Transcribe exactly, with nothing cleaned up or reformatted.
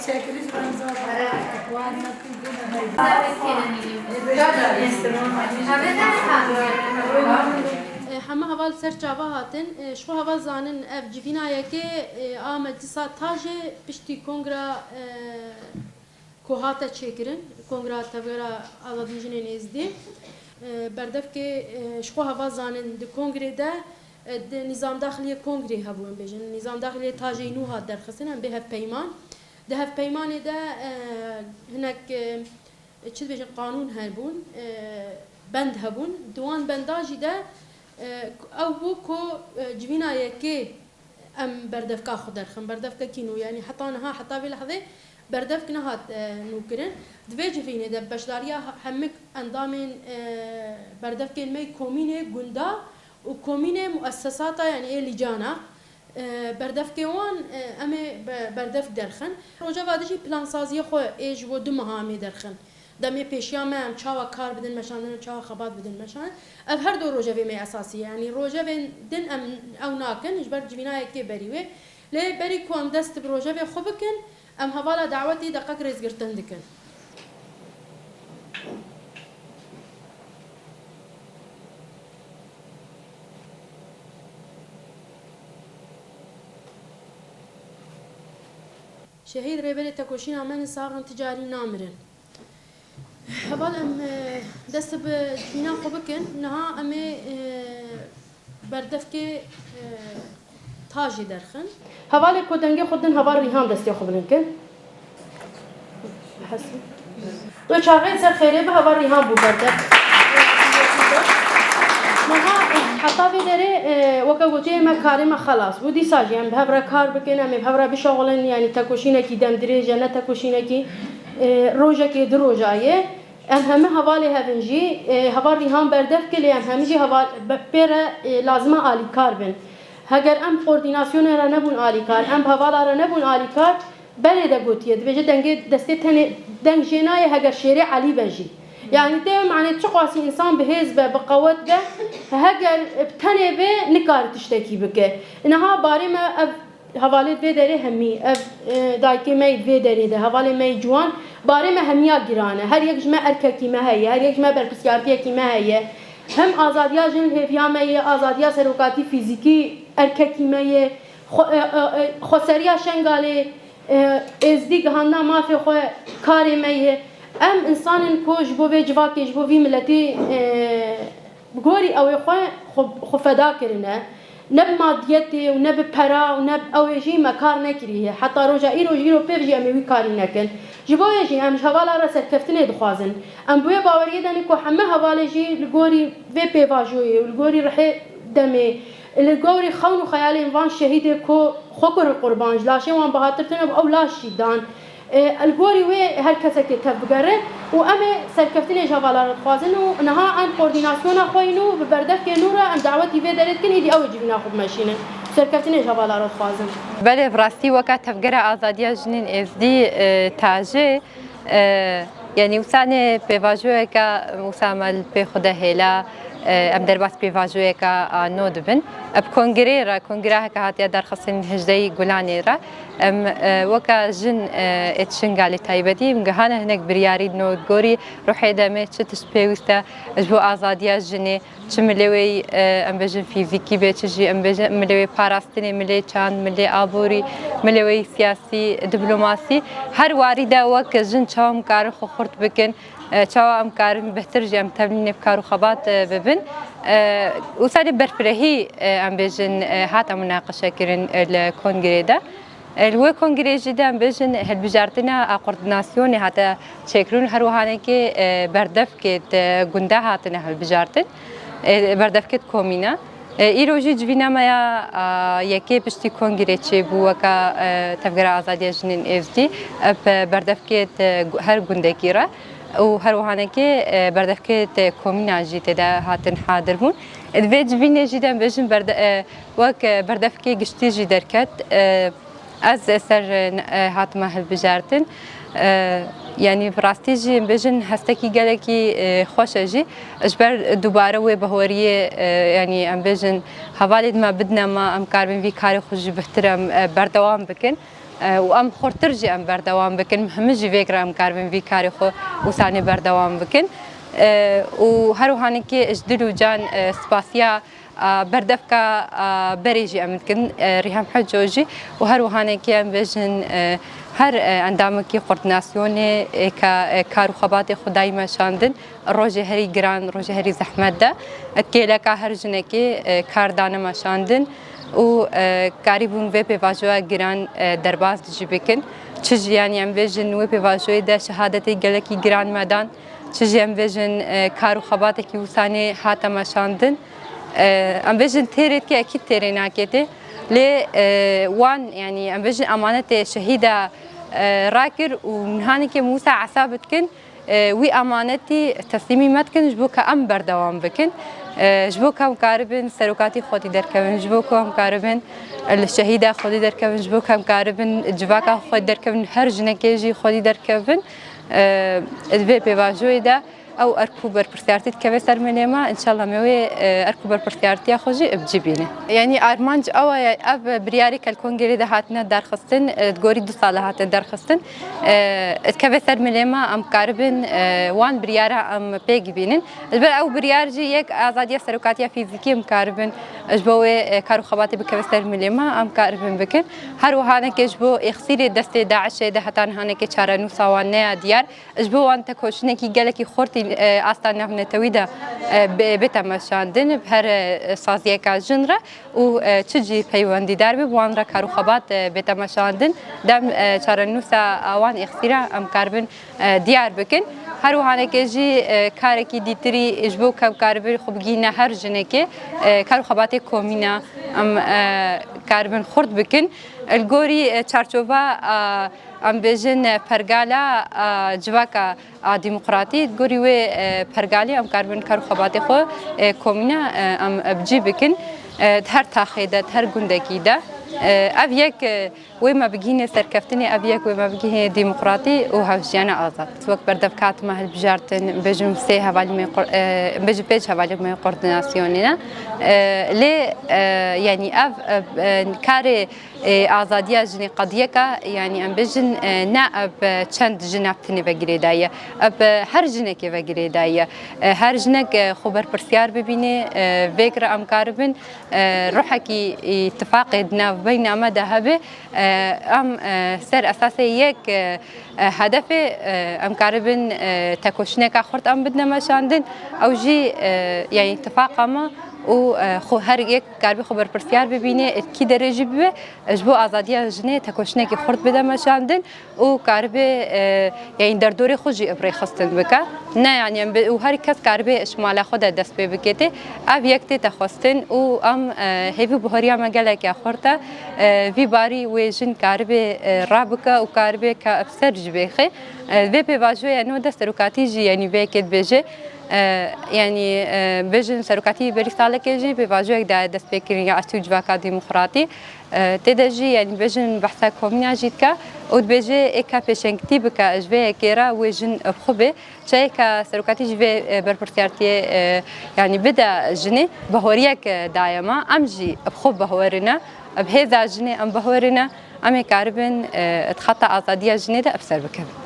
E, heme heval ser çava hatin. E, ji xwe heval zanin ev civîna yekê, e, a meclisa tajê piştî kongra, e, ku hate çêkirin, Kongra Tevgera Azadî Jinên Êzdî. E, berdevkê, e, ji xwe heval zanin di kongrê de, e, di nîzamdaxiliyê kongrê hebû, em bêjin. Nîzamdaxiliyê tajê nû hat derxistin, em bê hevpeyman. Di hevpeymanê de, e, hinek, e, çi dibêjin, qanûn hebûn, e, bend hebûn. Di wan benda jî de, e, ew bû ku, e, civîna yekê em berdevka xwe derxin. Berdevkekî nû, yanî heta niha, heta vê lehzê berdevk nehat, e, nûkirin. Di vê civînê de beşdariya hemik endamên, e, berdevkên me yê komînê gunda û komînê muessesata, yanî ê lîcana, e, berdevkê wan, e, em ê be-, berdevk derxin. Rojeva dijî plansaziyê xwe ê ji bo du meha em ê derxin. Demê pêşiya me em çawa kar bidin meşandin û çawa xebat bidin meşandin. Ev her du rojevê me esasî ye. Yanî rojevên din em ew nakin, ji ber civîna yekê berî wê. Lê berî ku em dest bi rojevê xwe bikin, em hevala dawetî deqek rêzgirtin dikin. Şehîd rêberê tekoşîna me ne sax in, ti carî namirin. Heval em, e, dest bi civîna xwe bikin. Niha em ê, e, berdevkê, e, tajê derxin. Hevalê ku dengê xwe din, heval Rîhan destê xwe bilind kin. Wê çaxê ser xêrê bi heval Rîhan bû berdev. Niha, e, heta vê derê, e, weke gotiye me karê me xelas bû. Dîsa jî em bi hev re kar bikin, em ê bi hev re bişexulin, yanî tekoşînekî dem dirêj e, ne tekoşînekî, e, rojekê du roja ye. Em hemî hevalê hev in jî, e, heval Rîhan berdev kir, lê em hemî jî heval be-, pê re, e, lazim e alîkar bin. Heger em koordînasyonê re nebûn alîkar, em bi hevala re nebûn alîkar, berê de gotiye, dibêje dengê destê tenê deng jê nayê heger şêrê Elî be jî. Yanî tê manê çiqasî însan bi hêz be, bi qewet be, heger bi tenê be nikare tiştekî bike. Niha barê me ev Hevalê di vê derê hemî, ev, e, dayikê me yê di vê derê de, hevalê me yê ciwan, barê me hemiya giran e. Her yek ji me erkekî me heye, her yek ji me berpirsiyartiyekî me heye. Hem azadiya jin hêviya me ye, azadiya serokatî fîzîkî erkekî me ye. Xwe-, e, e, e, xweseriya Şengalê, e, êzdî gihandina mafê xwe karê me ye. Em însan in ku ji bo vê civakê, ji bo vî miletî, e, Bi gorî ew ê xwe, xwe, xwe feda kirine. Ne bi madiyetê û ne bi pera û ne bi ew ê jî me kar nekiriye. Heta roja îro jî, îro pêv jî em ê wî karî nekin. Ji bo yê jî em ji hevala re serkeftinê dixwazin. Em bi wê baweriyê de ne ku heme hevalê jî li gorî vê pêvajoyê û li gorî rihê demê, li gorî xewn û xeyalên van şehîdê ku xwe kirin qurban, ji laşên wan bihatir tune bû, ew laş jî dan. E, li gorî wê her kesekê tev bigere û em ê serkeftinê ji hevala re dixwazin û niha em koordînasyona xwe yî nû bi berdevkê nû re em dawetî vê derê dikin, êdî ew ê civîna xwe bimeşînin. Serkeftinê ji hevala re dixwazin. Belê, bi rastî weka Tevgera Azadiya Jinên Êzdî, e, taje, e, yanî wisa ne pêvajoyeke wisa me li pê xwe de hêla, e, em derbas pêvajoyeke a nû dibin. Bi kongrê re, kongreheke hatiye derxistin hejdehê Gulanê re, em, e, weke jin, e, êt Şingalê taybetî, em gihane hinek biryarî nû gorî ruhê demê çi tişt pêwîst e ji bo azadiya jinê, çi milê wê, e, em bêjin fîzîkî be, çi jî em bêjin milê wê parastinê, milê çand, milê aborî, milê wê siyasî, diplomasî. Her warî de wek jin çawa em karin xwe xurt bikin, e, çawa em karin bêhtir jî em tevlî nêv kar û xebat, e, bibin. E, wisa dê berfirehî, e, em bêjin, e, hate munaqeşe kirin, e, li kongrê de. E, li wê kongrê jî de em bêjin hilbijartina a koordînasyonê hate çêkirin, her wihanekê, e, berdevkê di gunda hatine hilbijartin, e, berdevkê di komîna. E, îro jî civîna me ya, a, yekê piştî kongrê çêbû weka, e, Tevgera Azadiya Jinên Êzdî, e, bi berdevkê di gu-, her gundekî re û her wihanekê, e, berdevkê di komîna jî tê de hatin hadir bûn. E, di vê civînê jî de em bêjin berde-, e, wek, e, berdevkê giştî jî derket. E, Ez ser, e, hatime hilbijartin. E, yanî bi rastî jî em bêjin hestekî gelekî, e, xweş e jî. Ji ber dubare wê baweriyê, e, yanî em bêjin hevalê me bidine me, em karibin vî karê xwe jî bihtir em, e, berdewam bikin. E, û em xurtir jî em berdewam bikin, hemî jî vê re em karibin vî karê xwe wîsanê berdewam bikin. E, û her wiha hanekê ji dil û can, e, spasiya, e, berdevka, e, berê jî em dikin, e, Rîhem Heco jî û her wiha hanekê em bêjin, e, her, e, endamekî koordînasyonê, e, ka, e, kar û xebatê xwe dayî meşandin. Rojê herî giran, rojê herî zehmet de, kêleka her jinekê, e, kar dane meşandin û, e, karîbûn vê pêvajoya giran, e, derbas jî bikin. Çi jî, yanî em bêjin wê pêvajoyê de şehadetê gelekî giran me dan, çi jî em bêjin, e, kar û xebatekî wîsanê hate meşandin. E, em bêjin têrê dike, ekîd têrê nake tê. Lê, e, wan, yanî em bêjin emanetê şehîda, e, rakir û nihanekê Mûsa esab dikin. E, wî emanetî teslîmî me dikin, ji bo ku em berdewam bikin. E, ji bo ku em karibin serokatî xwedî derkevin, ji bo ku em karibin li şehîda xwedî derkevin, ji bo ku em karibin civaka xwedî derkevin, her jinekê jî xwedî derkevin. E, di vê pêvajoyê de ew erk û berpirsiyartî dikeve ser milê me. Înşallah me wê, e, erk û berpirsiyartiya xwe jî bi cî bîne. Yanî armanc ew e, ev biryarê ku li kongrê de hatine derxistin, e, di gorî du sala hatine derxistin. E, dikeve ser milê me, em karibin, e, wan biryara em pêk bînin. Ji ber ew biryar jî yek azadiya serokatiya fîzîkî em karibin ji bo wê, e, kar û xebatê bikeve ser milê me, em karibin bikin. Her wiha hanekê ji bo êxsîrê destê DAIŞê de heta niha hanekê çarenûsa wan neya diyar. Ji bo wan tekoşînekî gelekî xurtî, e, asta navnetewî de, e, bê-, bête meşandin, bi her, e, saziyeka jin re û, e, çi jî peywendîdar be, bi wan re kar û xebat, e, bête meşandin. Dem, e, çarenûsa a wan êxsîra em karibin, e, diyar bikin. Her wiha hanekê jî, e, karekî dîtirî ji bo ku em karibin xwe bigihîne her jinekê, e, kar û xebatê komîna em, e, karibin xurt bikin. Li gorî, e, çarçova, e, em bêjin, e, pergala, e, civaka a demokratî, gorî wê, e, pergalê em karibin kar û xebatê xwe, e, komîne, e, em, e, bi cî bikin, e, di her taxê de, di her gundekî de. E, ev yek, e, wê me bigihîne serkeftinê, ev yek wê me bigihîne demokratî û hevjiyana azad. Wek berdevka hatime hilbijartin, bêjim sê hevalî me qur-, e, bêjim pênc hevalî me koordînasyonê ne. E, lê, e, yanî ev, e, e, karê Ê, azadiya jinê qediyeka, yanî em bêjin, e, ne ev, e, çend jin ev tenê ve girêdayî ye. Ev, e, her jinekê ve girêdayî ye. E, her jinek, e, xwe berpirsiyar bibîne, e, vêk re em karibin, e, ruhekî îtifaqê di navbeyna me de hebe, e, em, e, ser esasê yek, e, e, hedefê, e, em karibin, e, tekoşîneka xurt em bidine meşandin. Ew jî, e, yanî îtifaqa me û, e, xwe her yek karibî xwe berpirsiyar bibîne, e, kî derê jî bibe, e, ji bo azadiya jinê tekoşînekî xurt bide meşandin û karibe, e, yanî derdorê xwe jî bi rêxistin bike. Ne, yanî em bi, û her kes karibe ji mala xwe de dest pê bike tê. Ev yek tê te xwestin û em, e, hêvî û bihoriya me gelek ya xurt e. E, vî barî wê jin karibe, e, rabike û karibe ka bi ser jî bêxe. E, vê pêvajoya nû de serokatî jî, yanî vê yekê dibêje. E, yanî, e, bêjin serokatî berî salekê jî pêvajoyek daye destpêkirin ya aştî û civaka demokratî. E, tê de jî, yanî bêjin behsa komîna jî dike û dibêje ê ka pêşengtî bike ji vê yekê re wê jin bi xwe bê. Çayê ka serokatî jî vê, e, berpirsiyartiyê, e, yanî bide jinê, bihoriyek, e, daye me. Em jî bi xwe bihwerine, bi hêza jinê em bihwerine, em ê karibin, e, di xeta azadiya jinê de bi ser bikevin.